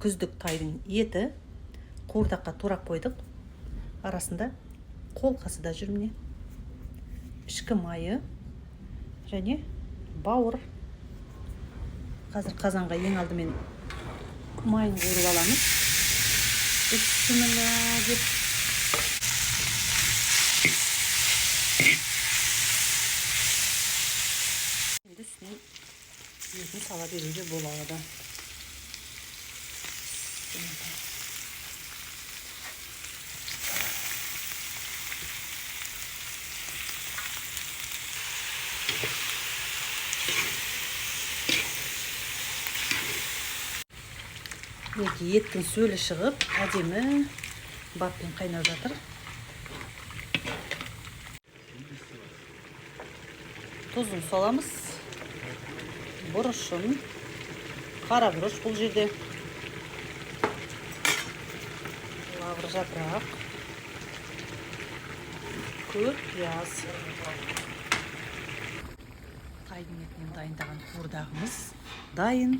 Күздік тайдың еті. Қуырдаққа турап қойдық. Арасында қолқасы да жүр, міне. Ішкі майы және бауыр. Қазір қазанға ең алдымен майын қуырып аламыз. Бісміллә деп. Енді үстіне етін сала беруге болады. Мінекей, еттің сөлі шығып, әдемі баппен қайнап жатыр. Тұзын саламыз, бұрышын, қара бұрыш бұл жерде, лавр жапырақ, көк пияз. Тайдың етінен дайындаған қуырдағымыз дайын.